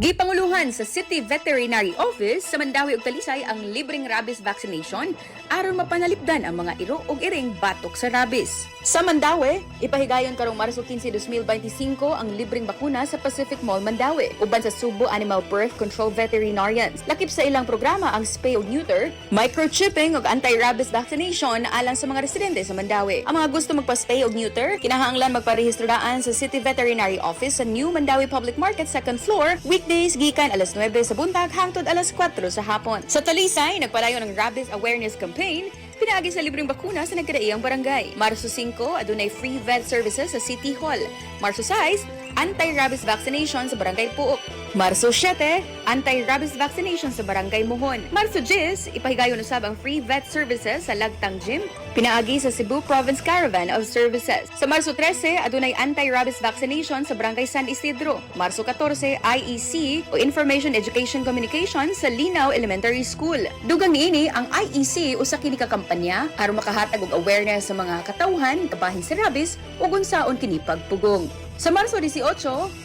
Gipanguluhan sa City Veterinary Office sa Mandaue ug Talisay ang libreng rabies vaccination aron mapanalipdan ang mga iro ug iring batok sa rabies. Sa Mandaue, ipahigayon karong Marso 15, 2025 ang libreng bakuna sa Pacific Mall Mandaue uban sa Sugbo Animal Birth Control Veterinarians. Lakip sa ilang programa ang spay ug neuter, microchipping ug anti-rabies vaccination alang sa mga residente sa Mandaue. Ang mga gusto magpa-spay ug neuter, kinahanglan magparehistraan sa City Veterinary Office sa New Mandaue Public Market, second floor, weekdays gikan alas 9 sa buntag hangtod alas 4 sa hapon. Sa Talisay, nagpadayon ang rabies awareness campaign pinaagi sa libreng bakuna sa nagkadaiyang barangay. Marso 5, adunay free vet services sa City Hall. Marso 6, anti-rabies vaccination sa Barangay Pook. Marso 7, anti-rabies vaccination sa Barangay Mohon. Marso 10, ipahigayon usab ang free vet services sa Lagtang Gym, pinaagi sa Cebu Province Caravan of Services. Sa Marso 13, adunay anti-rabies vaccination sa Barangay San Isidro. Marso 14, IEC o Information Education Communication sa Linao Elementary School. Dugang niini, ang IEC usa kini ka kampanya aron makahatag og awareness sa mga katawhan kabahin sa rabies ug unsaon kini pagpugong. Sa Marso 18,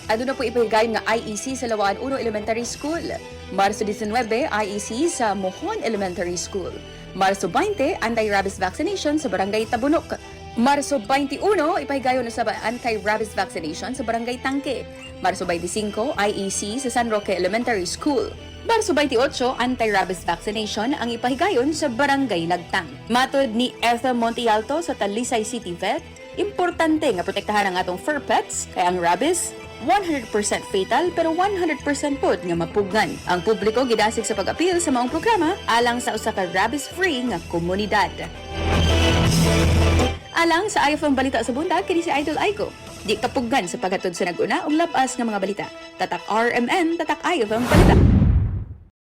aduna po ipahigayon nga IEC sa Lawaan 1 Elementary School. Marso 19, IEC sa Mohon Elementary School. Marso 20, anti-rabies vaccination sa Barangay Tabunok. Marso 21, ipahigayon na sa anti-rabies vaccination sa Barangay Tangke. Marso 25, IEC sa San Roque Elementary School. Marso 28, anti-rabies vaccination ang ipahigayon sa Barangay Lagtang. Matod ni Ethel Montealto sa Talisay City Vet, importante nga protektahan ang atong fur pets kay ang rabies 100% fatal pero 100% pod nga mapugngan. Ang publiko gidasig sa pag-apil sa maong programa alang sa usa ka rabies-free nga komunidad. Alang sa IFM Balita sa Buntag, kini si Idol Aiko. Di kapuggan sa paghatod sa nag-una ug labas nga mga balita. Tatak RMN, tatak IFM Balita.